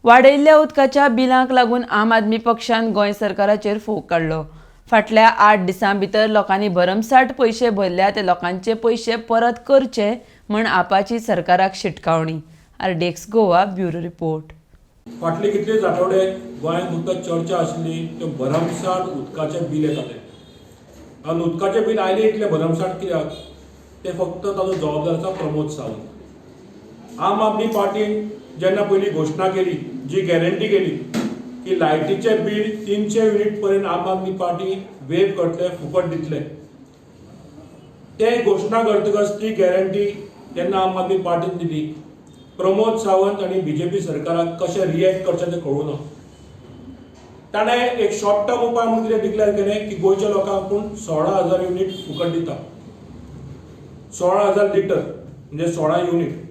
वाडयल्ल्या उदकाच्या बिलांक लागून आम आदमी पक्षान गोंय सरकाराचेर फोग काडलो. फाटल्या 8 दिसां भितर लोकांनी भरमसाठ पयशे भरल्या ते लोकांचे पयशे परत करचे म्हण आपाची सरकाराक शिटकावणी. RDX Goa, bureau report. फाटले कितलेच आठवडे गोंयांत फक्त चर्चा आशिल्ली त्यो भरमसाठ उदकाचें बील येता तें. आनी उदकाचें बील आयलें इतलें भरमसाठ कित्याक, तें फक्त ताजो जबाबदार आसा प्रमोद सावंत. आम आदमी पार्टीन जेन्ना पयली घोशणा केली, जी गॅरंटी केली की लायटीचें बील 300 युनीट पर्यंत आम आदमी पार्टी वेव करतले, फुकट दितले, ते घोशणा करतकच ती गॅरंटी तेन्ना आम आदमी पार्टीन दिली. प्रमोद सावंत आनी बीजेपी सरकाराक कशें रिएक्ट करचें तें कळूं ना. ताणें एक शॉर्ट टर्म उपाय म्हणून कितें डिक्लेअर केलें की गोंयच्या लोकांक आपूण 16,000 युनीट फुकट दिता. 16,000 लिटर म्हणजे 16 युनीट.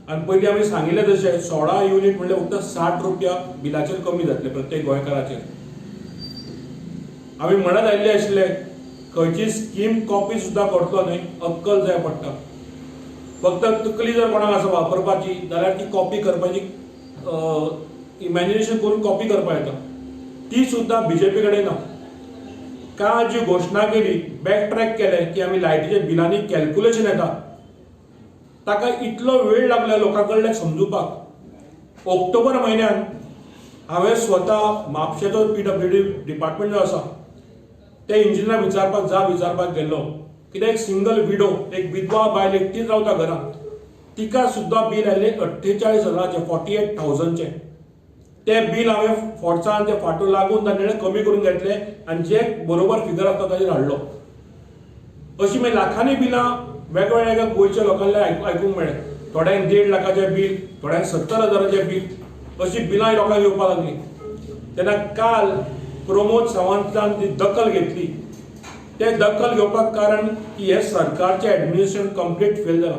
आनी पयलीं आमी सांगिल्लें तशें 16 युनीट म्हणल्यार फक्त 60 रुपया बिलाचेर कमी जातले प्रत्येक गोंयकाराचेर. आमी म्हणत आयिल्ले आशिल्ले, खंयची स्कीम कॉपी सुद्दां करतलो न्हय, अक्कल जाय पडटा. फक्त तकली जर कोणाक आसा वापरपाची जाल्यार ती कॉपी करपाची, इमॅजिनेशन करून कॉपी करपा येता. ती सुद्दां बीजेपी कडेन ना. काल जी घोशणा केली, बॅक ट्रॅक केले की आमी लायटीच्या बिलांनी कॅल्क्युलेशन येता, ताका इतलो वेळ लागलो लोकां कडल्यान समजुपाक. ऑक्टोबर म्हयन्यान हांवें स्वता म्हापशेचो पीडब्ल्यूडी डिपार्टमेंट जो आसा ते इंजिनियराक विचारपाक, जाब विचारपाक गेल्लो. कित्याक एक सिंगल विडो, एक विधवा बायल एकटीच रावता घरांत, तिका सुद्दां बील आयलें 48 हजाराचें, 48,000चें. तें बील हांवें फोर्सान ते फाटो लागून तांणे कमी करून घेतलें आनी जे बरोबर फिगर आसता ताजेर हाडलो. अशी मागीर लाखांनी बिलां वेगवेगळ्या गोंयच्या लोकांना आयकूंक मेळ्ळें. थोड्यांक 1.5 लाखाचें बील, थोड्यांक 70 हजाराचें बील, अशी बिलां लोकांक येवपाक लागली. तेन्ना काल प्रमोद सावंतान जी दखल घेतली, ते दखल घेवपाक कारण की हे सरकारचें एडमिनिस्ट्रेशन कंप्लीट फेल जालां.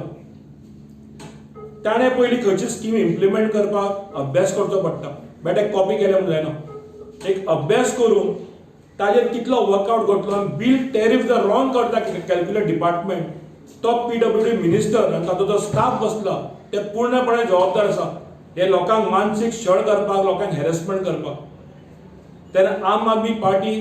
ताणें पयलीं खंयची स्कीम इम्प्लिमेंट करपाक अभ्यास करचो पडटा. बेठे कॉपी केलें म्हूण जायना. एक अभ्यास करून ताजेर कितलो वर्कआउट करतलो आनी बील टॅरिफ जर रॉंग करता कॅल्क्युलेट डिपार्टमेंट, तो पीडब्ल्यूडी मिनिस्टर आनी ताचो जो स्टाफ बसला ते पूर्णपणे जबाबदार आसा हे लोकांक मानसीक छळ करपाक, लोकांक हॅरेसमेंट करपाक. तेन्ना आम आदमी पार्टी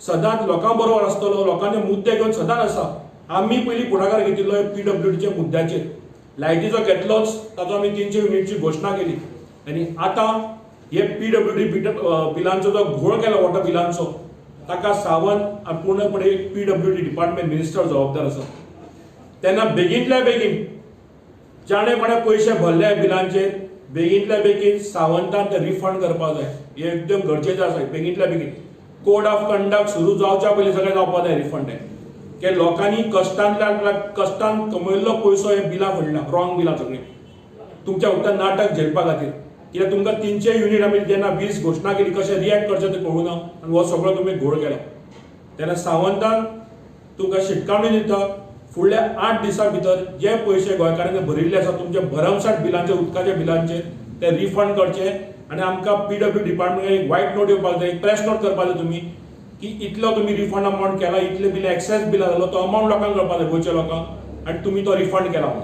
सदांच लोकां बरोबर आसतलो. लोकांचे मुद्दे घेवन सदांच आसा. आमी पयलीं फुडाकार घेतिल्लो पीडब्ल्यूडीच्या मुद्द्याचेर. लायटीचो घेतलोच, ताचो आमी 300 युनिटची घोशणा केली आनी आतां हे पीडब्ल्यूडी बिलांचो जो घोळ केला, वॉटर बिलांचो, ताका सावंत आनी पूर्णपणे पीडब्ल्यूडी डिपार्टमेंट मिनिस्टर जबाबदार आसा. तेन्ना बेगीनल्या बेगीन जाणे कोणे पयशे भरले बिलांचेर, बेगीनल्या बेगीन सावंतान ते रिफंड करपाक जाय. हे एकदम गरजेचें आसा. बेगीनल्या बेगीन कोड ऑफ कंडक्ट सुरू जावच्या पयलीं सगळें जावपाक जाय रिफंड हें. की लोकांनी कश्टांतल्यान, कश्टान कमयल्लो पयसो हे बिलां पडला, रॉंग बिलां सगळीं तुमच्या फक्त नाटक झेलपा खातीर. कित्याक तुमकां 300 युनीट आमी जेन्ना 20 घोशणा केली, कशें रिएक्ट करचें तें कळूं ना आनी हो सगळो तुमी घोळ केलो. तेन्ना सावंतान तुमकां शिटकावणी दिता, फुडल्या 8 दिसां भितर जे पयशे गोंयकारांनी भरिल्ले आसा तुमचे भरमसाठ बिलांचे, उदकाच्या बिलांचे, ते रिफंड करचे आनी आमकां पीडब्ल्यू डिपार्टमेंट एक वायट नोट येवपाक जाय, एक प्रेस नोट करपाक जाय तुमी की इतलो तुमी रिफंड अमावंट केला, इतले बिल एक्सेस बिलां जालो, तो अमावंट लोकांक कळपाक जाय, गोंयच्या लोकांक, आनी तुमी तो रिफंड केला म्हणून.